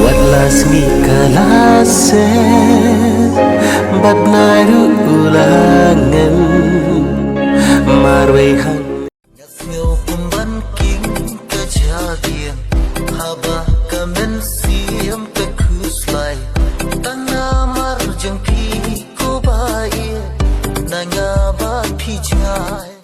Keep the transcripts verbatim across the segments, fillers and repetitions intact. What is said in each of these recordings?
Wat la sngi ka la seh, bad nai ruh u la ngen, marwei hang. Nga sngew pynban king ka jadiang, haba ka mynsiem ka khuslai. Tang namar jong phi ko ba ïeit, na nga ba phi jngai.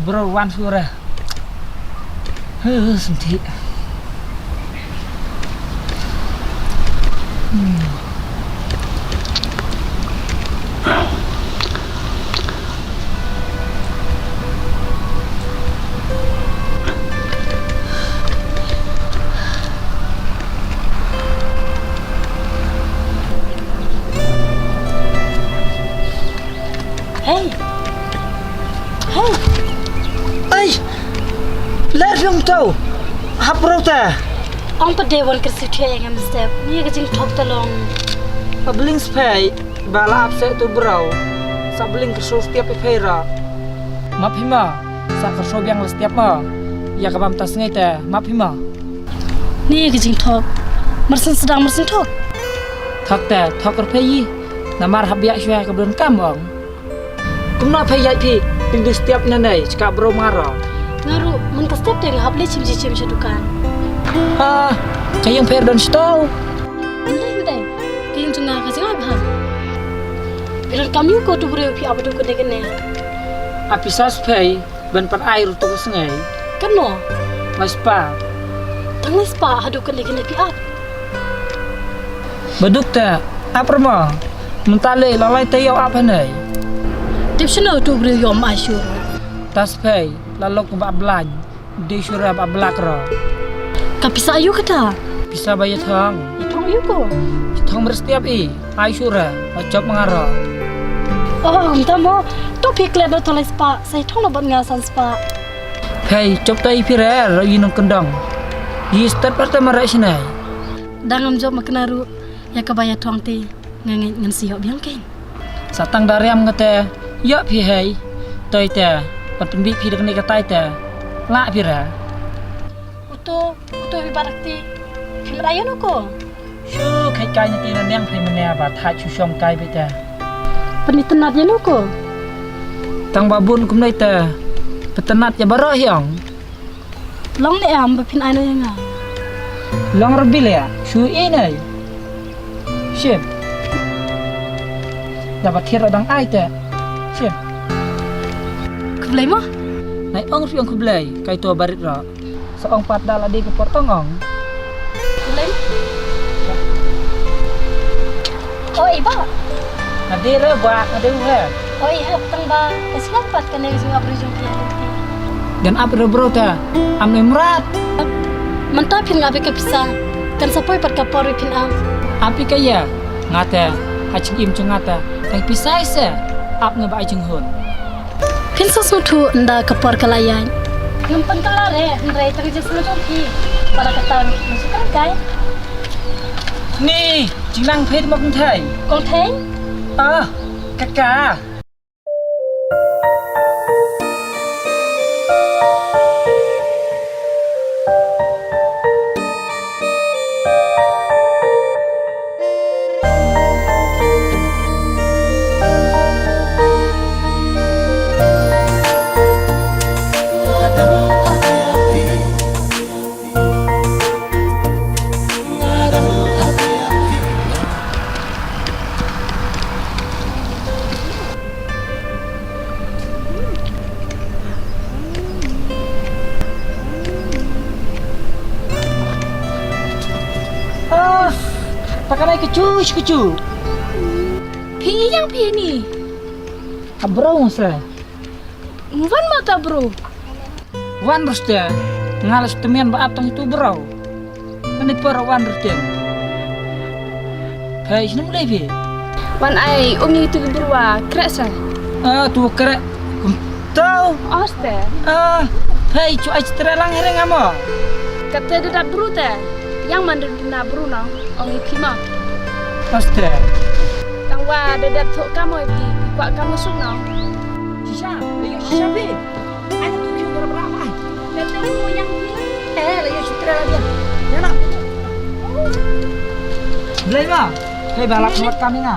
Bro, wan sure. Huh, senti. Hmm. Hei. Hei. Ai. Ler jong to. Hap bro ta. Ong pat de wan kyrsiw thiah ïa nga mynstep. Ni ka jingthok ta long. Ba bling sphai. Ba la ap seh tu bro. Sa bling kyrsiw stiap ïa phi ra. Map hi ma. Sa kyrsiw biang la stiap ma. Ïa ka bam ta sngi te. Map hi ma. Ni ka jingthok. Marsien sdang marsien thok. Thok te, thok kyrphe yi. Namar hap biak shwa ka bun kam ong. Kumno phi ïaid phi, phi dei stiap na nei, chka bro maro. Nga ruh, man ka stiap te nga hap leit shim ji shim sha dukan. Ha, ka ïing phi don sto. Ndai, ndai. Ka ïing jong nga ka jong nga bha. Phi don kam ïing ko tu briew phi ap tu kane kane. Api sas phi. Ban pat ai ruh tu ka sngi. Kano? Lai spah. Tang lai spah haduh kane kane phi ap. Baduk te ap rma. Mynta le la lai te ïoh ap hanai. Tip shano tu briew ïoh ma ai shuh. Tas phi la lok ba blan. Dei shuh ba blak ra. Ka pisa ayu kata? Pisa ba ïa thong. Ïa thong ayu ko? Ïa thong mrstiap i. Ai shuh ra, ba jop ma nga ra. Oh, mynta mo, to phi klet na tholai spah, sa ïa thong na bad nga san spah. Phei, jop tai phi ra, ra i nong kyndong. Yi stet pat ta ma ra shinai. Dang ngam jop ma kena ruh, ïa kaba ïa thong te, nga ngeit ngan sa ïoh biang kein. Sa tang da riam nga te, ïoh phi hei. Toi te, ban pynbit phi da kane ka tai te. Lah phi ra. Uto, uto hi barak ti. Phim rai ïa no ko. Shu khai kai na ti na niang phai mane ba thait shu shong kai bita. Pyni tynat ïa no ko. Tang ba bun kumne ta. Pyntynat ïa baroh hi ong. Long ne em ba phin ai no ïa nga. Long rbi le shu i nai. Shim. Da ba thied ro dang ai te. Shim. Khublei mo? Nai ong shu ong khublei kai to barit ro. Sa ong pat da la dei ka por ong ong. Lem. Oi ba. Nga dei re ba nga dei u he. Oi ha tang ba ka sngap pat ka ne jing abri jong ki ha ti. Gan ap re bro ta am ne mrat. Mynta phin nga be ka pisa kan sa poi pat ka por phin am. Ap ka ya nga ta ha ching im chang nga ta. Tang pisa se ap nga ba ai jing hun. Phin sa sngewthuh ynda ka por ka la ïaid. Ngam pynkylla re hynrei tang ka jingsngew jong phi. Para kata ruh mynta ka kai. Ni, jingnang phi mo kong thai. Kong thai? Ah, kaka. Takanai kecu kecu. Phi ïeng phi ni. Abro sa. Wan mata bro. Wan ruste. Ngalas temen ba ap tang itu bro. Mani para wan ruste. Hai sini mulai phi. Wan ai umi itu bro wa krek sa. Ah tu krek. Tau. Oste. Ah, hai cu ai citra lang hereng amo. Kata de dap bro te. Yang man de na bro na. Ong i phi ma. Oste. Tang wa de dap thok kamo i phi. Kwa kamo suk na. Shisha, de shisha phi. Ai tu phi ora bra mai. De tu yang phi. Eh, le citra lagi. Ya na. Belai ma. Hai balap buat kami na.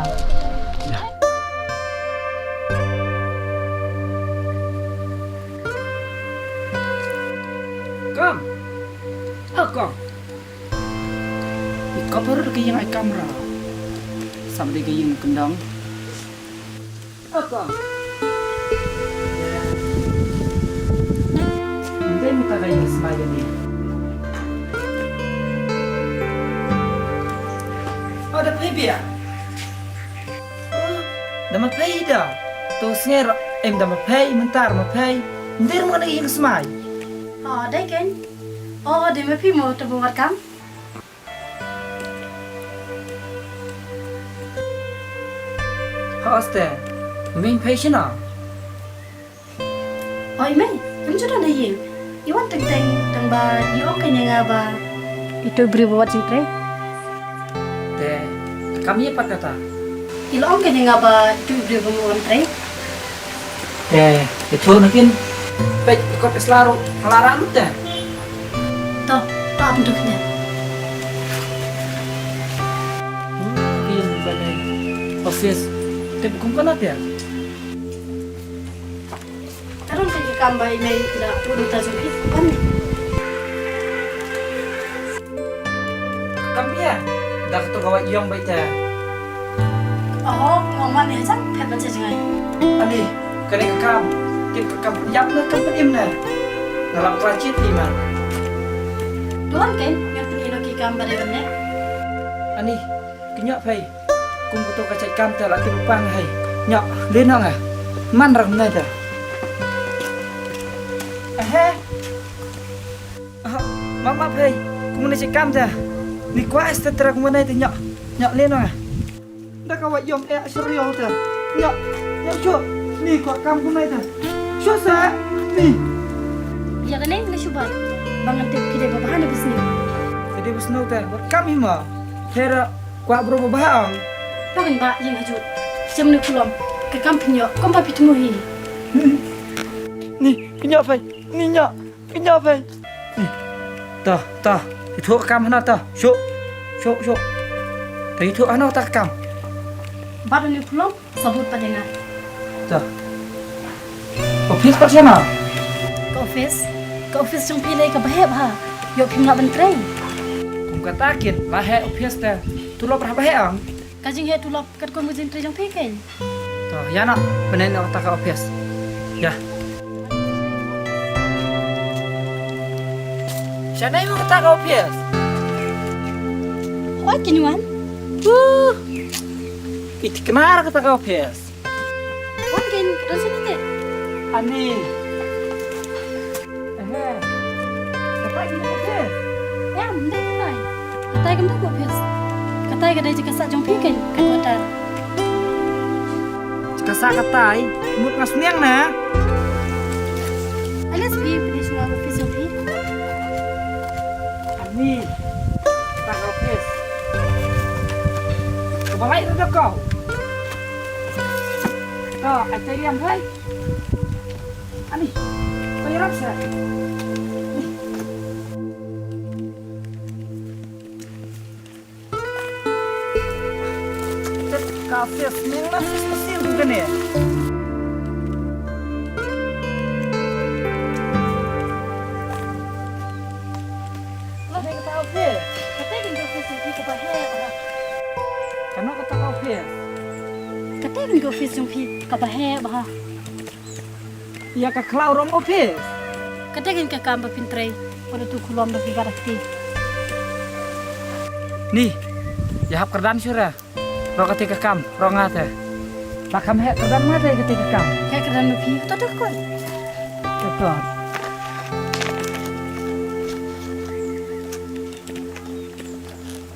Kam. Ha kam. I kop ruh ka ïing ai kamra. Sam dei ka ïing kyndong. Ha kam. Ndei muta ka ïing smai ni. Oh, da phi bia. Da ma phai da. To snger em da ma phai myntar ma phai. Ndir ma na ïing smai. Oh, dei ken. Oh, dei ma phi mo to buat kam. Ha oste. Ming phai shina. Oi mei, em ju don ha ïing. I wan teng teng tang ba i ong kane nga ba. Itu briew ba wat jingtrei. Te kam ïa pat kata. I la ong kane nga ba itu briew ba mu wan trei. Te itu nakin pek kot islaru halara lut te. To, to ap ntuk ne. Kin bane office. Te bukum kana te. Ka don ka kam ba i mei la pun ta jong i pan. Kam ïa da ka to ka wa ïong bai ta. Oh, ngong man ïa jang phet ba jeng ai. Ani, kane ka kam. Tip ka kam yap na kam pun im na. Ngalam kla chit i man. Duan ken ngan pun ino ki kam ba dei ban ne. Ani, ki nyok phai. Kum ka to ka chait kam te la tip pang hai. Nyok, le nong ah. Man rang nai te. Ahe. Ah, mama phai. Kum ne chait kam te. Ni kwa este tra kum nai te nyok. Nyok le nong ah. Da ka wa yom eh serial te. Nyok, nyok shu. Ni kwa kam kum nai te. Shu sa. Ni. Ya ka ne le shu ba. Bangan te pide ba bahana bisni. Pide bisno te. Kam hi ma. Thera. Kwah bro ba bha ong. Pagan ba ïeng haju. Sem ne kulom. Ka kam pynïoh kom ba pitmu hi. Ni, pynïoh phai. Ni ña, pynïoh phai. Ni. Ta, ta. Ithuh kam hana ta. Shu. Shu, shu. Ta ithuh hana ta kam. Ba ne kulom sabut pa denga. Ta. Office pat shano? Ka office. Ka office jong phi lei ka ba heh bha. Ïoh phim lah ban trei. Kum kata kin la heh office te. Tulop rah ba heh ong. Ka jingheh tulop katkum ka jingtrei jong phi kein. To ïa noh, pyneh noh kata ka office. Ïa. Shano mo kata ka office? Oi kin wan. Uh. Ki thikna kata ka office. Wan kein ka don sini te. Ani. Ehe. Katai ka dei ka office. Em, dei katai. Katai kam dei ka office. Katai ka dei jaka sah jong phi kein, ka quarter. Jaka sah katai, mut nga sniang na. Alias phi pynïoh shuwa office jong phi. Ani. Katai ka office. Ka ba lai ruh da kau. Ka, ai tai riam hai. Ani, ko ïarap sa. Tet ka office, meng na office mesin tu kene. Lah kata office. Kata kin office jong phi ka ba heh bha. Kano kata office? Kata kin office jong phi ka ba heh bha. Ïa ka khlaw rong office. Kata kin ka kam ba phin trei. Pada tu kulom ba phi ba rakti. Ni. Ïa hap kyrdan shuh re. Baroh kata ka kam, baroh nga te. Ba kham heh kyrdan ma te kata ka kam. Heh kyrdan ma phi, to to kot. To to.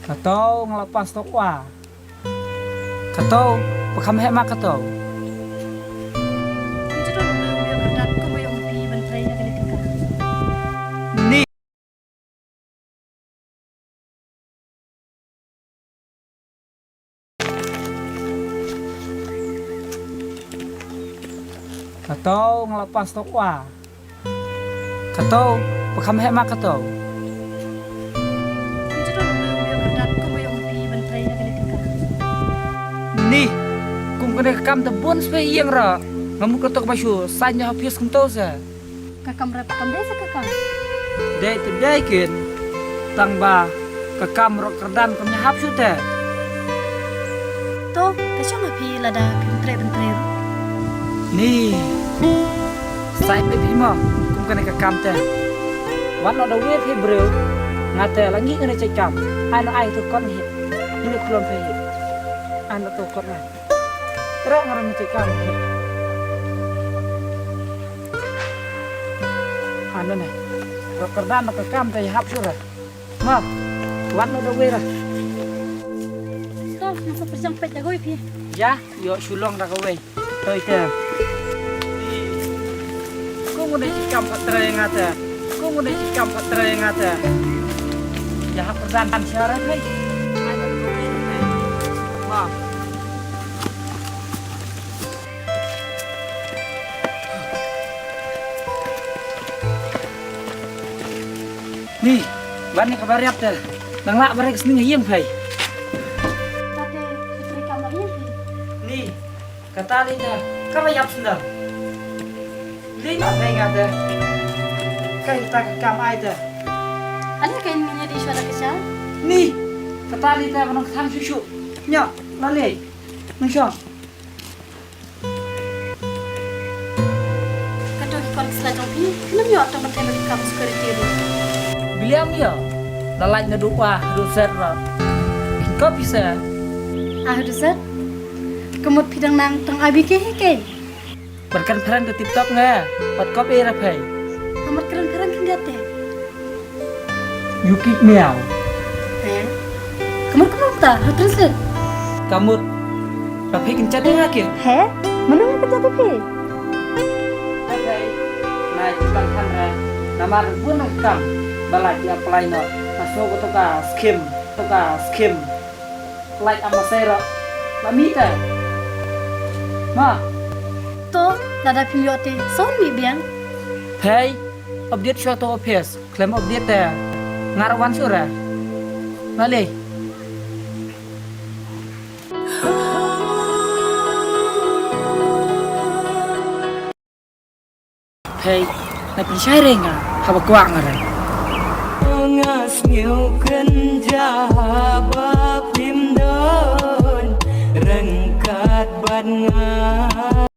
Kato nga la pass to wa. Kato, ba kham heh ma kato. Ni. Kato nga la pass to wa. Kato, ba kham heh ma kato. Ni, kum kane ka kam te bun spe ïeng ra. Nga mut kato ba shu, sa nya hapis kumto sa. Ka kam rep kam dei sa ka kam. Dei te dei kin. Tang ba ka kam rok kyrdan kam ïa hap shuh te. To, ka shong ha phi lada phi ban trei ban trei ruh. Ni. Sa ïa phi mo kum kane ka kam te. Wan noh da wer phi briew. Nga te la ngi kane cheikam. Ai noh ai to kot ngi. Ni ne kulom phi. Ai noh to kot ngi. Treh nga rang cheikam. Ano ne. Rok kyrdan rok ka kam te ïa hap shuh ra. Ma, wat noh da wei ra. Tor, nga sa pyrshang peit da kawei phi. Ïa, ïoh shu long da kawei. Toi te. Kum u dei cheikam pat trei nga te. Kum u dei cheikam pat trei nga te. Ïa hap kyrdan tan sha ra phi. Ai da kawei ra phi. Ma. Ni, ban ni ka bariat te. Nang lah bariat sning ïing phai. Kate, putri kam ïing phai. Ni, kata li te, ka ba ïap sendal. Li ma phai nga te. Kai ta ka kam ai te. Ani kai ni nya di shwa da ka sha. Ni, kata li te, ba nang thang shu shu. Nya, la le. Nang shwa. Kato ki kon slide jong phi, khlem ïoh tang ban thep ïa ki kam security ruh. Biang ïa, la lait naduh A haduh Z ruh. Ki kop phi sa. A haduh Z? Ka mut phi dang nang tang A B K hi kein. Ban kren phareng ka tip top nga, wat kop ïa ra phai. Ka mut kren phareng khyndiat te. You kick me out. He? Ka mut kumno ta? Ha, translate. Ka mut ba phi kynjat ïa nga kein. He? Mano ngi kynjat ïa phi? Ka phi. Nai ban khan ra. Namar bun nang kam ba la ki apply noh. Ka sngew ko to ka scheme, to ka scheme. Lait am ma sei ruh. Ma mih te. Ma. To, lada phim ïoh te, sa wan mih biang. Phei, update shuwa to office. Khlem update te. Nga ruh wan shuh re. Ma lei. Hei, na pynshai re nga, haba kwah nga re. Nga sngew kynja haba phim don ryngkat bad nga.